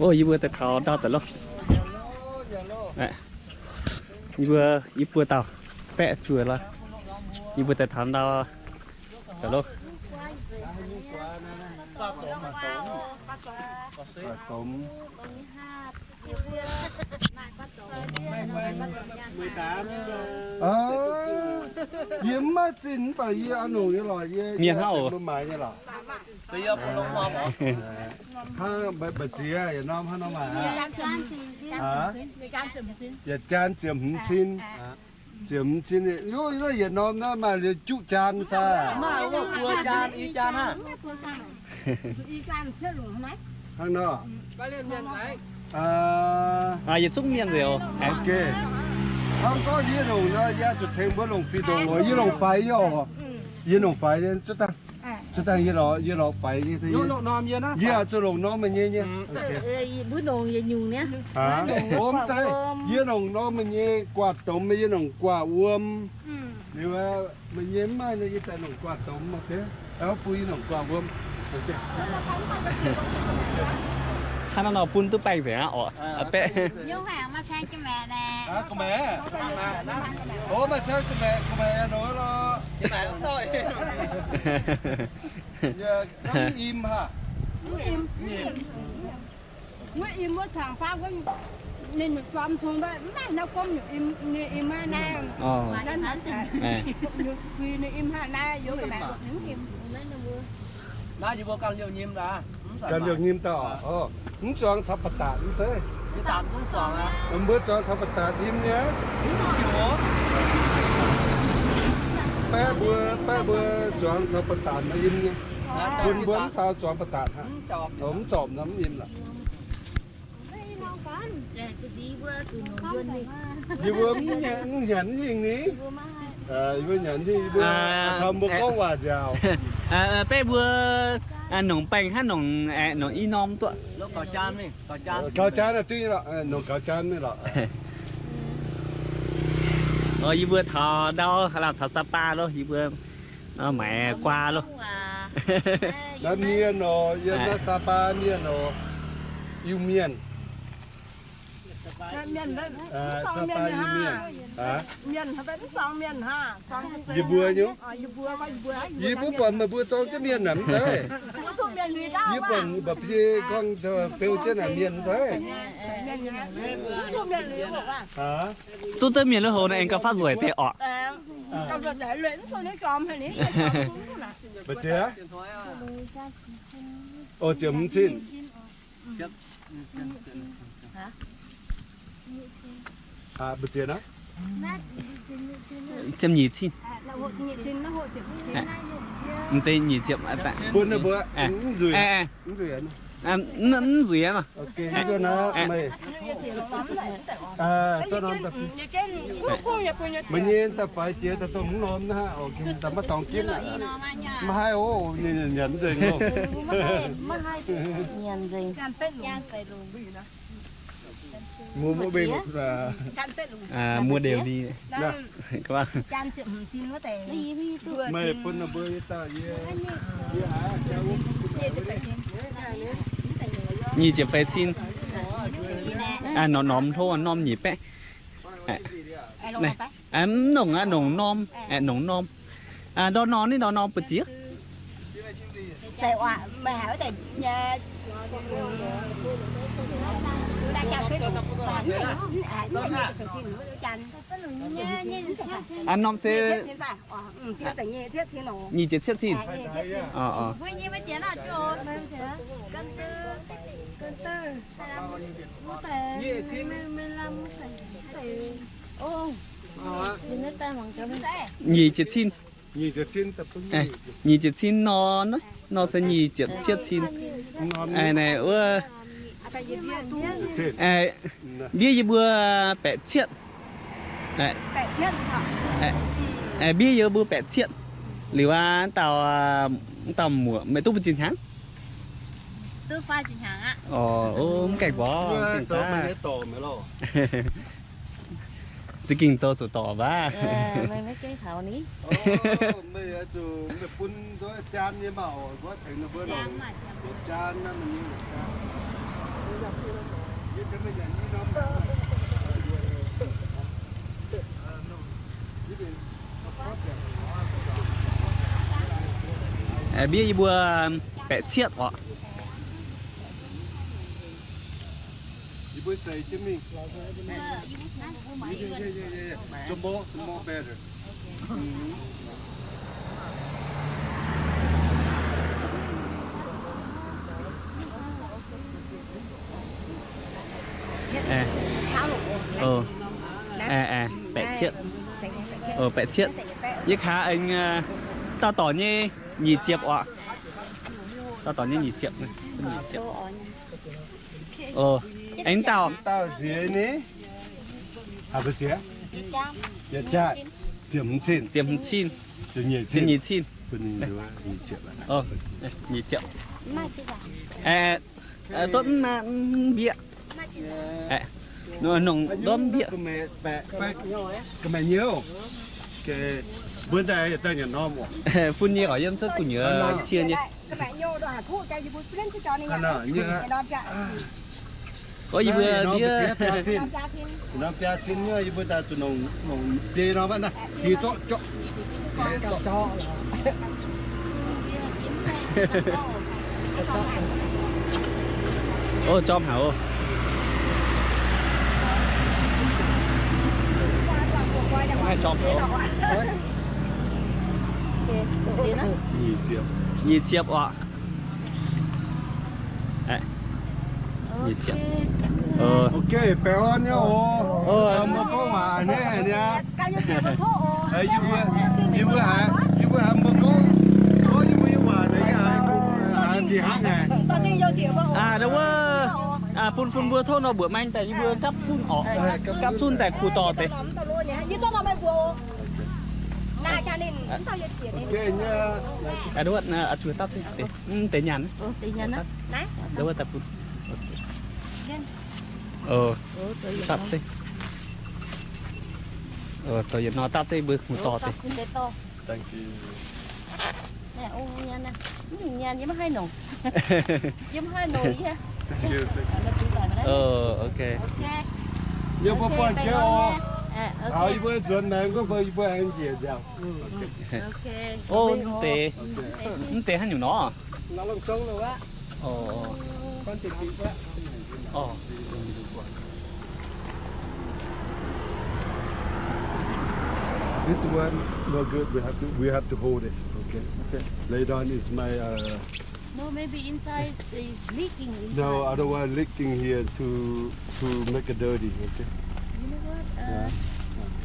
O, yie mbuo daaih taux ndau daaih loh. Yie mbuo, yie mbuo dauh baeqv zuoqv loh. Yie mbuo daaih taux ndau daaih loh. Yie mv maaih zinh mv baac yie a'nongc nyei lorqc, yie mienh hnangv oc. Hnangv mba'ziex yietc norm hnangv nor maaih aqv? Yietc jaan ziepc hmz cin. Ziepc hmz cin, yietc norm naaiv maaih liuz juqv jaan saah? Hnangv nor. Yietc zungv mienh nzengc oc. Hnangv gorngv yie longc nor, yie zuqc tengx mbuo longc fih ndongc oc. Yie longc faix yie oc. Yie longc faix yie zuqc dangh, zuqc dangh yie lorz, yie lorz faix yie, yie zuqc longc norm meih nyei nyei. Mv zeiz, yie longc norm meih nyei guaax domh, yie longc guaax wuom. Liuz meih nyei mv maaih nor, yie daaih longc guaax domh oc. Bun yie longc guaax wuom. Hnangv naaiv nor bun duqv baengh nzengc aqv oc. Baeqv. Maaih caangv ga'maeqc, ga'maeqc nor lorqc. Im haic. Wuov im wuov tangx baav wuov, ninh nyungc jorm cong mv maaih nor gomv nyungc im, ninh im aqv naaiv. Ninh im haic naaiv, yie ga'maeqc im. Naaiv yie mbuo ganh liouh nyim daaih. Ganh liouh nyim daaih oc. Mv zuangx caux ba'datc mv zeiz? Mbuo zuangx caux ba'datc nyim nyei. Baeqv mbuo, baeqv mbuo zuangx caux ba'datc nyim nyei. Bun mbuo mv caux zuangx ba'datc hnangv. Mv zorpc nor mv nyim lorqc. Yie mbuo mv nyanc, mv nyanc hingh ni. Yie mbuo nyanc hingh, yie mbuo caux mbuo gorngv waac nziaauc. Baeqv mbuo nongc baengh hnangv nongc, nongc i norm duqv. Gaux jaan duqv nyei lorqc, nongc gaux jaan mingh lorqc. Yie mbuo taux ndau lamh taux Sapa loh, yie mbuo maaiz guaa loh. Naaiv mienh oc, yiem naaiv Sapa mienh oc, Iu-Mienh. Sapa Iu-Mienh. Yie mbuo nyei. Yie mbuo buatc meih mbuo zorng jienv mienh naaic mv zeiz. Yie buatc mba'biei gorngv beu jienv naaic mienh mv zeiz. Zuqv zengv mienh lui-houx naaiv aengx gauh faaux nzueic deix orqc. Mba'ziex? O, ziepc hmz cin. Mba'ziex naaiv? Ziepc nyic cin. Mv deix nyic ziepc. Bun ninh mbuo mv nzuic, mv nzuic nor. Meih nyei daaih faix jiex daaih dongh mv norm naaiv, daaih maiv dorngx ginv aqv. Maiv haih oc, nyanc nzengc loh. Mua mbuo mengh, mua đều đi. Meih bun ninh mbuo yie dauh yie, yie haiz jauv wuov. Nyic ziepc feix cin. Norm norm hlo, norm nyic baeqv. Mv nongc aqv, nongc norm, nongc norm. Ndau norm, ninh ndau norm buoz ziex. Norm se nyic ziepc cietv cin. Nyic ziepc cin. Nyic ziepc cin nor, nor se nyic ziepc cietv cin. Naaiv wuov ndiev yie mbuo baeqc cietv. Ndiev yie mbuo baeqc cietv. Liuz aqv, dauh, dauh muoc meih duqv buo zinh hnyangx? Mv gaengh mborqv. Za'gengh zoux zuqc dorc mbaac. Aengx mbiev yie mbuo baeqc cietv oc. Yie mbuo seix jienv mingh. Yeah, yeah, yeah, yeah. Small, small better. Baeqc cietv. Baeqc cietv. Yie kaax aengx, dauh dorc nyei nyic ziepc oc. Dauh dorc nyei nyic ziepc, nyic ziepc. Aengx dauh, dauh nziex ni? Haaix nziex? Yietc jaaih, ziepc hmz cin. Ziepc hmz cin. Ziepc nyeic cin. Nyic ziepc. Duqv mv mbieqc. Nongc ndorm mbieqc. Mbuo daaih daaih nyanc norm oc. Fun nyei oc, yiem cuotv gu'nyuoz cie nyei. Yie mbuo ndiev, norm biaa cin nyei, yie mbuo daaih zuqc nongc, nongc biei norm naaiv, ti zorqv, zorqv. Ov, jorm haic oc. Maiv jorm haic oc. Nyic ziepc oc. Nyic ziepc. Ok, baengh orn nyei oc. Caux mbuo gorngv waac nyei niaa. Yie mbuo, yie mbuo haiz, yie mbuo haiz mbuo gorngv, gorngv yie mbuo nyei waac naaic, yie haiz, haiz fih hnangv haic. Wuov, bun fun mbuo tov nor mbuoqc maeng daaih yie mbuo gapv zunh oc. Gapv zunh daaih kuh dorh deix. Zuqc dapv zengv deix, deix nyaanh. Dapv zengv. Zoux yietc nor dapv zengv mbuo kuh dorh deix. Ok. Yie mbuo buangh jauv oc. Yie mbuo nzuonx naaic gorngv mbuo yie mbuo aengx njiec nziaauc. Ov, mv deix, mv deix haaix nyungc nor? This one no good. We have to, we have to hold it. Okay. Okay. Later on is my, uh, No, maybe inside is leaking inside. No, otherwise leaking here to, to make it dirty, okay? You know what? Uh,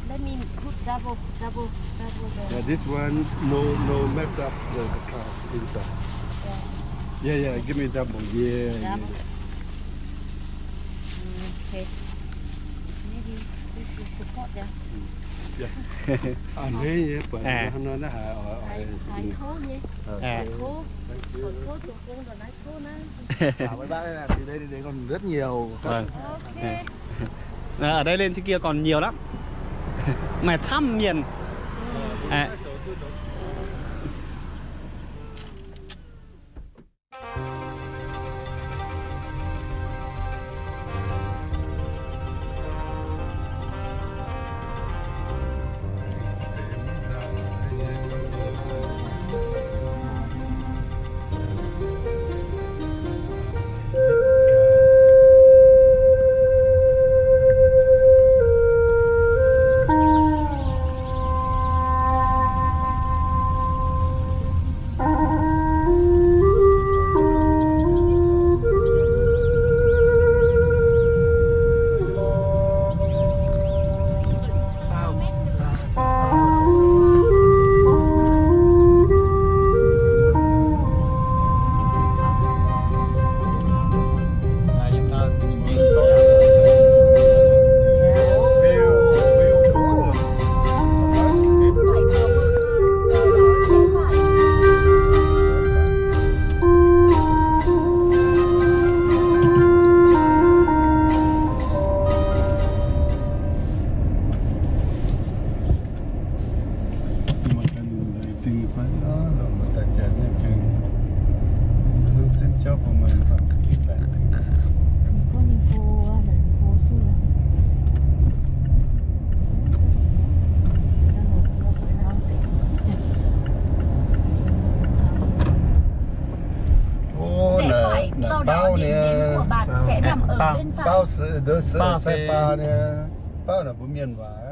let me put double, double, double the Yeah, this one, no, no mess up the, the car inside. Yeah. Yeah, yeah, give me double. Yeah, yeah. Double. Okay. Maybe we should support them. Yeah. Haiz cold nyei. Haiz cold. Thank you. Cold, cold, cold, cold. Bye bye, từ đây đi, để còn rất nhiều. Vâng. Ok. Ở đây lên trên kia còn nhiều lắm. Maiv camv mienh. Mbuo daaih nzengc fai, lorz mbuo daaih janx nyei jeng, zungv simv jauv bun meih fai, laengz zingh. Bauv se, se baa nyei, bauv naaic mbuo mienh waac.